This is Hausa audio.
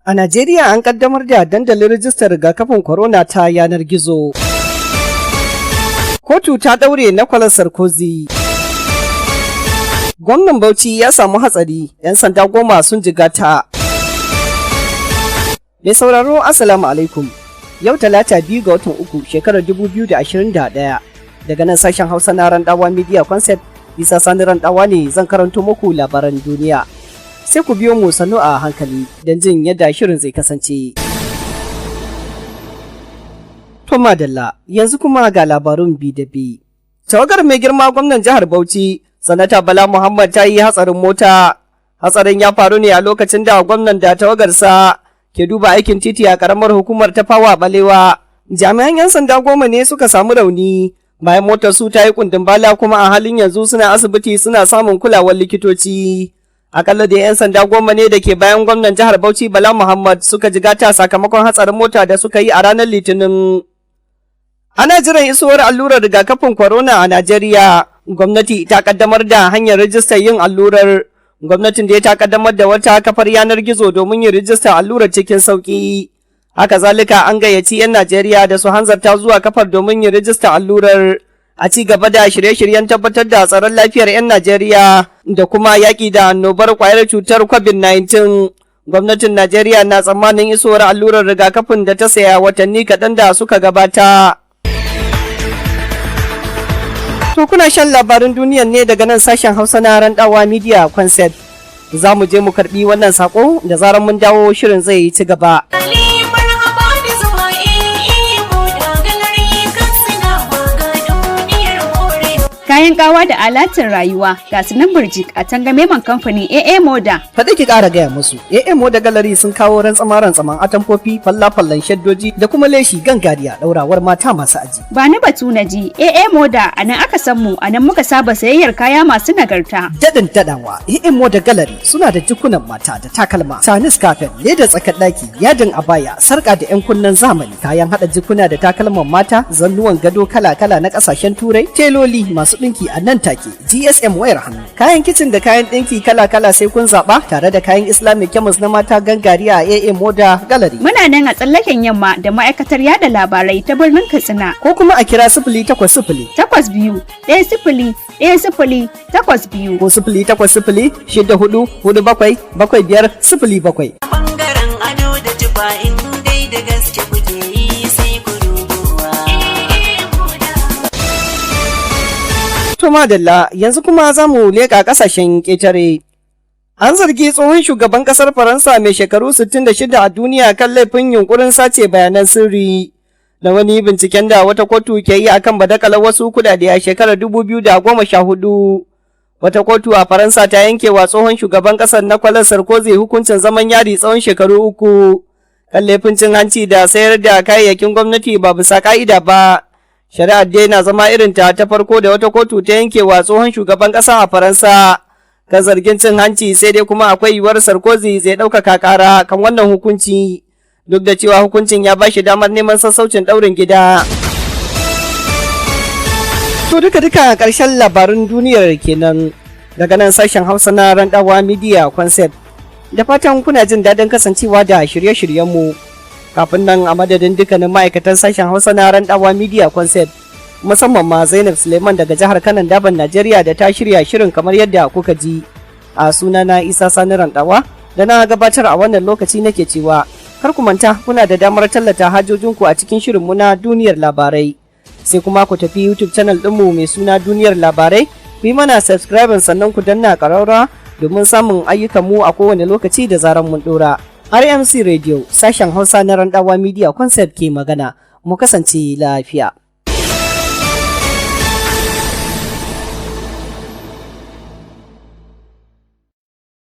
A Najeriya an kaddamar da dandalin rijistar rigakafin corona ta yanar gizo. Kotu ta ɗaure Nicolas Sarkozy. Gwamnan Bauchi ya samu hatsari, 'yan sanda 10 sun jigata. Mai sauraro, Assalamu alaikum. Yau Talata, 2 ga watan 3, shekarar 2021. Daga nan sashen Hausa na Randawa Media Concept, Isa Sani Randawa ne zan karanto muku labaran duniya. Sai ku biyo mu sannu a hankali don jin yadda shirin zai kasance. To madalla, yanzu kuma ga labarun bi da bi. Tawagar mai girma gwamnan jihar Bauchi, Sanata Bala Muhammad, ta yi hatsarin mota. Hatsarin ya faru ne a lokacin da gwamnan da tawagarsa ke duba aikin titi a karamar hukumar Tafawa Balewa. Jami'an 'yan sanda 10 ne suka samu rauni bayan motar su ta yi kundin bala, kuma a halin yanzu suna asibiti suna samun kulawar likitoci. Akalla da 'yan sanda 10 ne da ke bayan gwamnan jihar Bauchi Bala Muhammad suka jigata sakamakon hatsarin mota da suka yi a ranar Litinin. Ana jiran isowar allurar rigakafin corona a Najeriya. Gwamnati ta kaddamar da hanyar rijistar yin allurar. Gwamnatin da ta kaddamar da wata kafar yanar gizo domin yin rijistar allurar cikin sauki. Haka zalika, an gayyaci 'yan Najeriya da su hanzarta zuwa kafar domin yin rijistar allurar. A ci gaba da shirye-shiryen tabbatar da tsaron lafiyar 'yan Najeriya da kuma yaƙi da annobar ƙwayar cutar COVID-19. Gwamnatin Najeriya na tsammanin isowar allurar rigakafin da ta saya watanni kaɗan da suka gabata. To, kuna shan labarin duniyan ne daga nan sashen Hausa na Randawa Media Concept. Za mu je mu karbi wannan sako, da zarar mun dawo shirin zai ci gaba. Marhaba da zuwa AA Moda Gallery, Katsina ga duniyar morewa. Kayan kawa da alatin rayuwa ga su nan burjik a tangameman kamfanin AA Moda. Faɗi ki ƙara gaya musu. AA Moda Gallery sun kawo rantsama rantsaman atamfofi, falla-fallan shaddoji da kuma leshi gangariya, ɗaurawar mata masu aji. Ba ni batu na ji, AA Moda a nan aka san mu, a nan muka saba sayayyar kaya masu nagarta. Daɗin daɗawa, AA Moda Gallery suna da jikunan mata da takalma, Chinese carpet, leda tsakar ɗaki, yadin abaya, sarƙa da 'yan kunnen zamani, kayan haɗa jikuna da takalman mata, zannuwan gado kala-kala na ƙasashen Turai, teloli masu ɗinki a nan take, GSM wayar hannu, kayan kicin da kayan ɗinki kala-kala, sai kun zaɓa, tare da kayan Islamic chemist na mata gangariya a AA Moda Gallery. Muna nan a tsallaken yamma da ma'aikatar yada labarai ta birnin Katsina. Ko kuma a kira 080 82101082. Ko 08064477507. Bangaren ado da tufa, in dai da gaske kuke yi, sai ku dubowa. AA Moda. To madalla, yanzu kuma za mu leƙa ƙasashen ƙetare. An zargi tsohon shugaban ƙasar Faransa mai shekaru 66 a duniya kan laifin yunkurin sace bayanan sirri. Da wani binciken da wata kotu ke yi akan badakalar wasu kudade a shekarar 2014. Wata kotu a Faransa ta yanke wa tsohon shugaban ƙasar Nicolas Sarkozy hukuncin zaman yari tsawon shekaru 3 kan laifin cin hanci da sayar da kayayyakin gwamnati ba bisa ka'ida ba. Shari'ar dai na zama irin ta ta farko da wata kotu ta yanke wa tsohon shugaban ƙasa a Faransa kan zargin cin hanci, sai dai kuma akwai yiwuwar Sarkozy zai ɗaukaka ƙara kan wannan hukunci, duk da cewa hukuncin ya ba shi damar neman sassaucin ɗaurin gida. To, duka-duka ƙarshen labarun duniyar kenan daga nan sashen Hausa na Randawa Media Concept. Da fatan kuna jin daɗin kasancewa da shirye-shiryenmu. Kafin nan, a madadin dukkanin ma'aikatan sashen Hausa na Randawa Media Concept, musamman ma Zainab Suleiman daga jihar Kanon Daban, Najeriya, da ta shirya shirin kamar yadda kuka ji, a sunana Isa Sani Randawa da na gabatar a wannan lokaci nake cewa kar ku manta, kuna da damar tallata hajojinku a cikin shirinmu na Duniyar Labarai. Sai kuma ku tafi YouTube channel ɗinmu mai suna Duniyar Labarai, ku yi mana subscribe, sannan ku danna ƙararrawa domin samun ayyukanmu a kowane lokaci da zaran mun ɗora. RMC Radio, sashen Hausa na Randawa Media Concept ke magana, mu kasance lafiya.